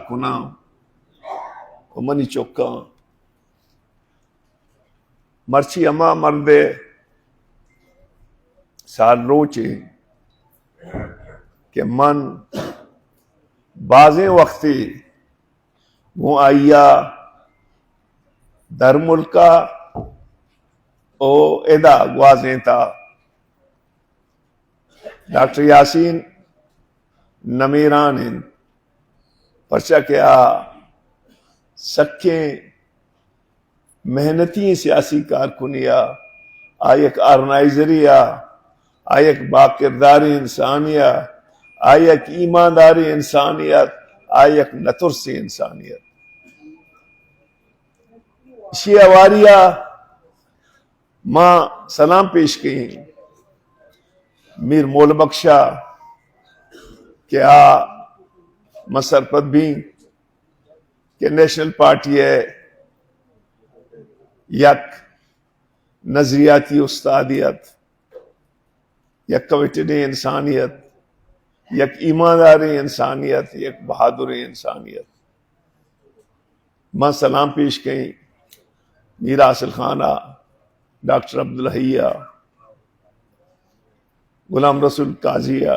کناں و منی چکاں، مرچی ہما مرد ءِ سال روچے کہ من بازیں وقتے گوں آئی ءَ در ملک ءَ و ادا گوازینتا۔ ڈاکٹر یاسین نمیران انت، پرچا کہ آ سکیں محنتی سیاسی کارکنے ءَ، آ یک آرگنائزرے ءَ، آ یک باکرداریں انسانے ءَ، آ یک ایمانداریں انسانے ات، آ یک نترسیں انسانے ات۔ اشی ہواری ءَ ما سلام پیش کئیں میر مول بخش ءَ کہ آ ما سرپد بیں کہ نیشنل پارٹی ءِ یک نظریاتی استادے ات، یک کمیٹڈیں انسانے ات، یک ایمانداریں انسانے ات، یک بہادریں انسانے ات۔ من سلام پیش کئیں میر حاصل خان ءَ، ڈاکٹر عبدالحی ءَ، غلام رسول قاضی ءَ،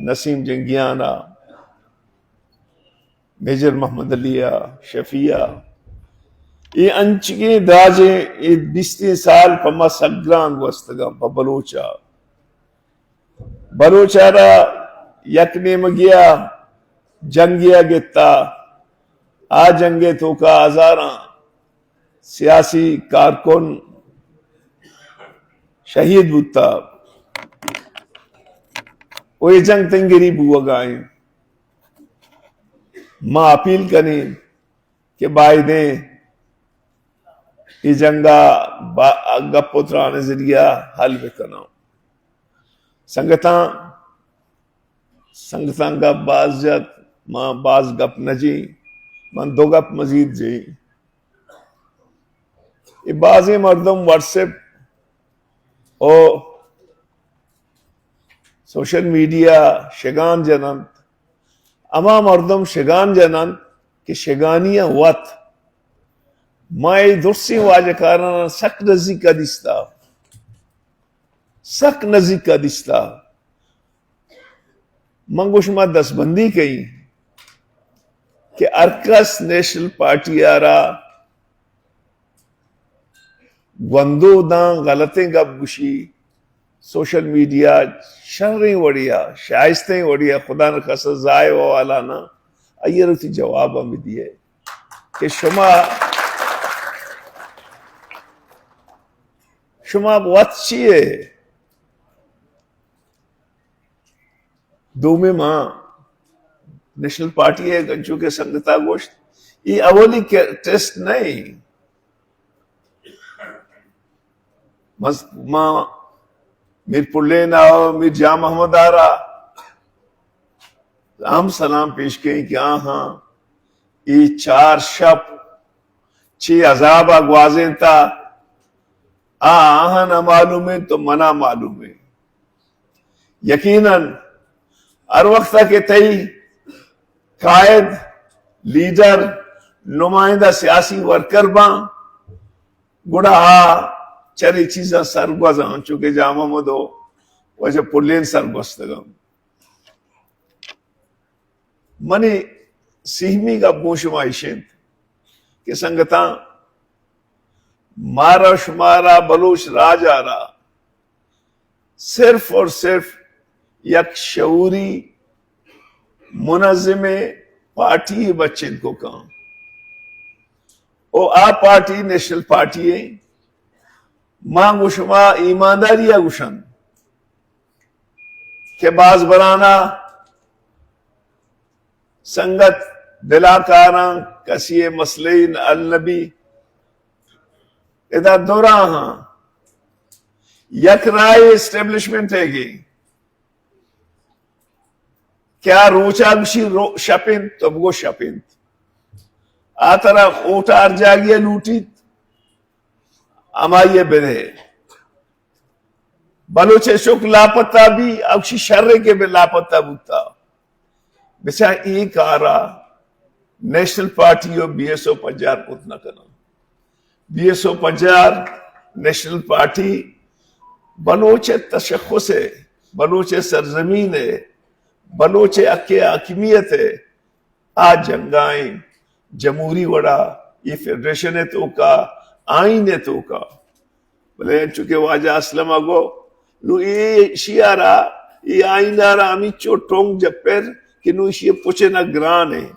نسیم جنگیان ءَ، میجر محمد علی ءَ، شفیع ءَ۔ اے انچگیں دراجیں، اے بیستیں سال پہ ما سک گران گوستگاں پہ بلوچ ءَ۔ بلوچ ءَ را یک نیمگے ءَ جنگے ءَ گتا، آ جنگ ءِ توکا ہزاراں سیاسی کارکن شہید بوتا و اے جنگ تنگری بوگا انت۔ ما اپیل کنیں کہ بایدیں اے جنگا با-، گپ و تران ذریعہ حل بکناں۔ سنگتاں، سنگتاں گپ باز جت، ما باز گپ نہ جیں، من دو گپ مزید جیں۔ اے بازیں مردم واٹس ایپ او سوشل میڈیا شگان جننت، ہما مردم شگان جننت کہ شگانی ءَ وت۔ ما اے درسیں واجہ کاراں سک نزیک ءَ دیستا، سک نزیک ءَ دیستا۔ من گوں شما دستبندی کئیں کہ ہر کس نیشنل پارٹی ءَ را گوندو داں، غلطیں گپ گوشی، سوشل میڈیا شریں وڑیا، شائستیں وڑیا، خدا نخواستہ ضائع و والا نہ، آئی ءَ وتی جواب ہم بدیے کہ شما، شما وت چی ئے؟ دومی ما نیشنل پارٹی ءَ، انچو کہ سنگتا گوشت، اے اولی کہ ٹیسٹ نہ ایں۔ مز-، ما میر پلین ءَ، میر جان محمد ءَ را ہم سلام پیش کئیں کہ آہاں اے چار شپ چی عذاب ءَ گوازینتا، آ آہاں نہ معلوم انت تو منا معلوم انت۔ یقیناً ہر وقت کہ تئی قائد، لیڈر، نمائندہ سیاسی ورکر باں، گڑا آ چرے چیزاں سرگوزاں، چونکہ جان محمد و واجہ پلین سرگوستگاں۔ منی سیمی گپ گوں شما ایش انت کہ سنگتاں، مارا شمارا بلوچ راج ءَ را صرف اور صرف یک شعوری منظمیں پارٹی بچینت کو کاں، او آ پارٹی نیشنل پارٹی ایں۔ ما گوں شما ایمانداری ءَ گوشن کہ باز برانا سنگت دلاکاراں، کسی ءِ مسئلہ حل نبی، ادا دو راہ ہاں۔ یک راہ اسٹیبلشمنٹ ءِ گی کہ آ روچا گوشی رو-، شپ انت، تو بگو شپ انت۔ آ ترا ووٹ ہر جاگہ ءَ لوٹیت، ہمائی ءَ بدے۔ بلوچ ءِ چک لاپتہ بی، اکشی شر کہ بہ لاپتہ بوتا۔ بچا اے کارا نیشنل پارٹی و بی ایس او پجار کت نہ کناں۔ بی ایس او پجار، نیشنل پارٹی بلوچ ءِ تشخص ءِ، بلوچ ءِ سرزمین ءِ، بلوچ ءِ حق ءِ حاکمیت ءِ آ جنگائیں جمہوری وڑا، اے فیڈریشن ءِ توکا، آئین ءِ توکا۔ بلے انچو کہ واجہ اسلم ءَ گو، نو اے ایشی ءَ را، اے آئین ءَ را ہمینچو ٹونگ جپر کہ نو ایشی ءِ پچ ءَ نہ گران ایں۔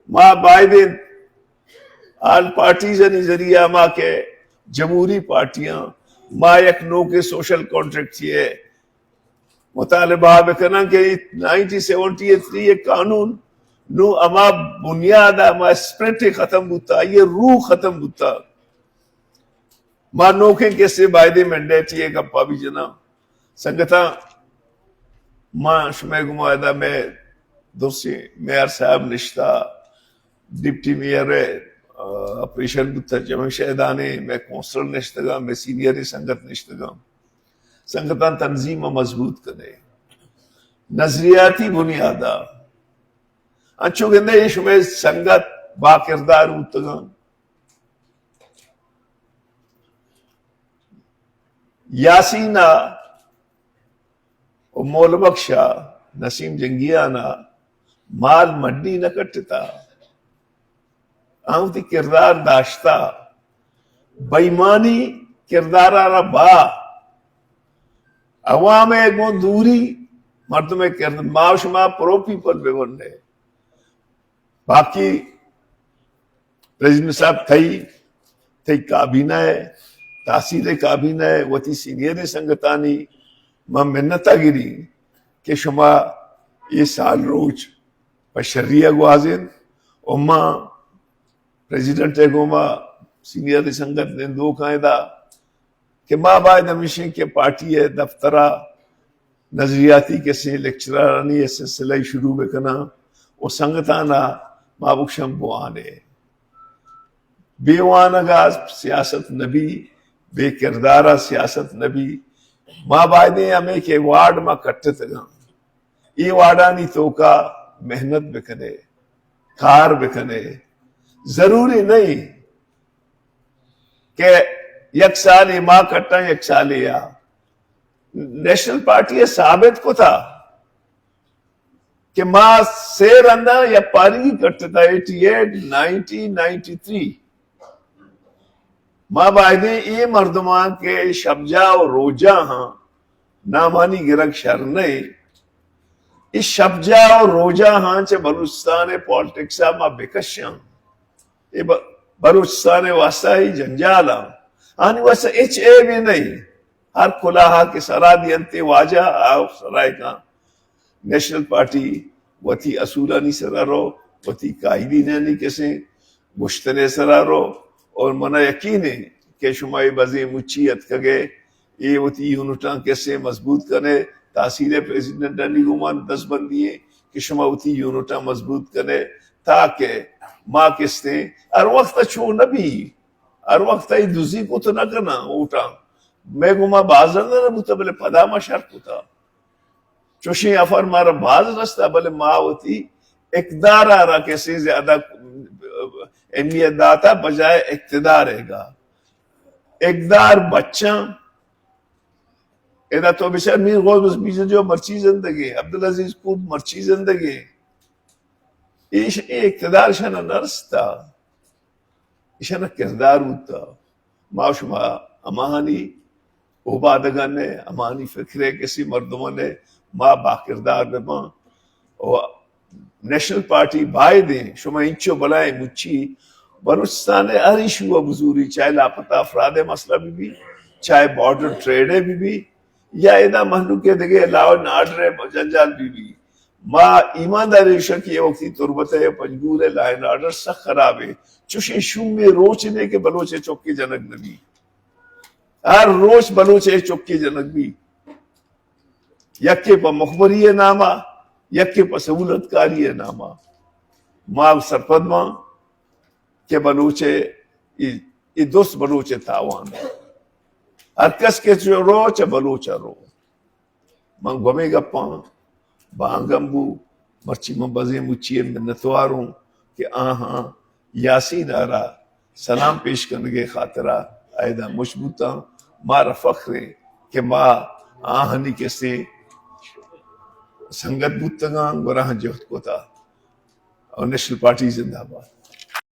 ما بایدیں آل پارٹیزانی ذریعہ، ما کہ جمہوری پارٹیاں، ما یک نوکیں سوشل کانٹریکٹ ءِ مطالبہ بکناں کہ نائنٹین سیونٹی تھری ءِ قانون نو ہما بنیاد ءَ، ہما اسپرٹ ءَ ختم بوتا، آئی ءِ روح ختم بوتا۔ ما نوکیں کسے بایدیں مینڈیٹ ءِ گپا بجناں۔ سنگتاں، ما شمئے گوما ادا مئے درسیں میئر صاحب نشتہ، ڈپٹی میئر ءِ، آ، آپریشن بوتہ، جمع شہدانے، مئے کونسلر نشتگاں، مئے سینئریں سنگت نشتگاں۔ سنگتاں، تنظیم ءَ مضبوط کنے، نظریاتی بنیاد ءَ۔ انچو گندے اے شمئے سنگت با کردار بوتگاں۔ یاسین ءَ و مول بخش ءَ، نسیم جنگیان ءَ مال مڈی نہ کٹتا، آ وتی کردار داشتا۔ بےایمانی کردار ءَ را با، عوام ءَ گوں دوری، مردم ءِ کرد-، ما و شما پرو پیپل بہ ونیں۔ باقی پریزیڈنٹ صاحب، تئی، تئی کابینہ ءِ، تحصیل ءِ کابینہ ءِ، وتی سینئریں سنگتانی من منت ءَ گری کہ شما اے سال روچ پہ شری ءَ گوازین و ما پریزیڈنٹ ءِ گوما سینئریں سنگت نندوکاں ادا کہ ما باید ہمیشیں کہ پارٹی ءِ دفتر ءَ نظریاتی کسیں لیکچرانی ءِ سلسلہ ءَ شروع بکناں و سنگتاں ءَ ما بگشاں بوانے۔ بے وانگ ءَ سیاست نہ بی، بے کردار ءَ سیاست نہ بی۔ ما بایدیں ہمے کہ وارڈ ما کٹتگاں، اے وارڈانی توکا محنت بکنے، کار بکنے۔ ضروری نہیں کہ یک سالے ما کٹاں، یک سالے آ۔ نیشنل پارٹی ءَ ثابت کتا کہ ما سے رندا یک پاری کٹتا، eighty eight, nineteen ninety three. ما بایدیں اے مردماں کہ شبجاہ و روجاہاں، نامانی گرگ شر نہ ایں، اے شبجاہ و روجاہاں چہ بلوچستان ءِ پالیٹکس ءَ ما بکشاں۔ اے ب-، بلوچستان ءِ واسطہ اے جنجال ءَ، آنی واسطہ ہچ عیبے نہ ایں۔ ہر کلاہ ءَ کہ سرا دینت اے واجہ آ سرا کاں۔ نیشنل پارٹی وتی اصولانی سرا رو، وتی قائدینانی کسیں گوشتنے سرا رو، اور منا یقین ہے کہ شما اے بزیں مچی اتکگے، اے وتی یونٹاں کسیں مضبوط کنے، تحصیل پریزیڈنٹانی گوما دست بندی ہے کہ شما وتی یونٹاں مضبوط کنے، تاکہ ما کستیں ہر وقت چو نہ بی، ہر وقت اے دزی کت نہ کناں ووٹاں۔ مئے گوما باز رند نہ بوتا، بلے پدا ما شر کتا۔ چوشیں آفر مارا باز رستا، بلے ما وتی اقدار ءَ را کسے زیادہ اہمیت داتا بجائے اقتدار ءَ گا۔ اقدار بچاں، ادا تو بچار میر غوث بزنجو مرچی زندگے، عبدالعزیز کوٹ مرچی زندگے۔ ایش اے اقتدار شنا نرستا، ایشانا کردار بوتا۔ ما شما ہماہانی اوبادگان ءَ، ہماہانی فکر ءَ کسی مردمان ءَ ما باکردار بہ باں۔ و نیشنل پارٹی بایدیں شما انچو بلائیں مچی بلوچستان ءِ ہر ایشو ءَ بزوری، چاہے لاپتہ افراد ءِ مسئلہ بہ بی، چاہے بارڈر ٹریڈ ءِ بہ بی، یا ادا مہلوک ءِ دگہ لا اینڈ آرڈر ءِ جنجال بہ بی۔ ما ایماندار ایشاں کہ اے وقتی تربت ءِ پنجگور ءِ لا اینڈ آرڈر سک خراب ہے۔ چوشیں شومیں روچ نے کہ بلوچ ءِ چکے جنگ نہ بی۔ ہر روچ بلوچ ءِ چکے جنگ بی۔ یکے پہ مخبری ءِ نام ءَ، یکے پہ سہولت کاری ءِ نام ءَ۔ ما سرپد باں کہ بلوچ ءِ اے، اے درست بلوچ ءِ تاوان ہے۔ ہر کس کہ چو رو، چہ بلوچ ءَ رو۔ من گمے گپاں بانگم بو، مرچی من بزیں مچی ءِ منتوار اوں، کہ آہاں یاسین ءَ را سلام پیش کنگ ءِ خاطر ءَ ایدا مچ بوتاں۔ مارا فخر ایں کہ ما آہانی کسے سنگت بوتگاں، گڑا آہاں جہد کتا۔ اور نیشنل پارٹی زندہ باد۔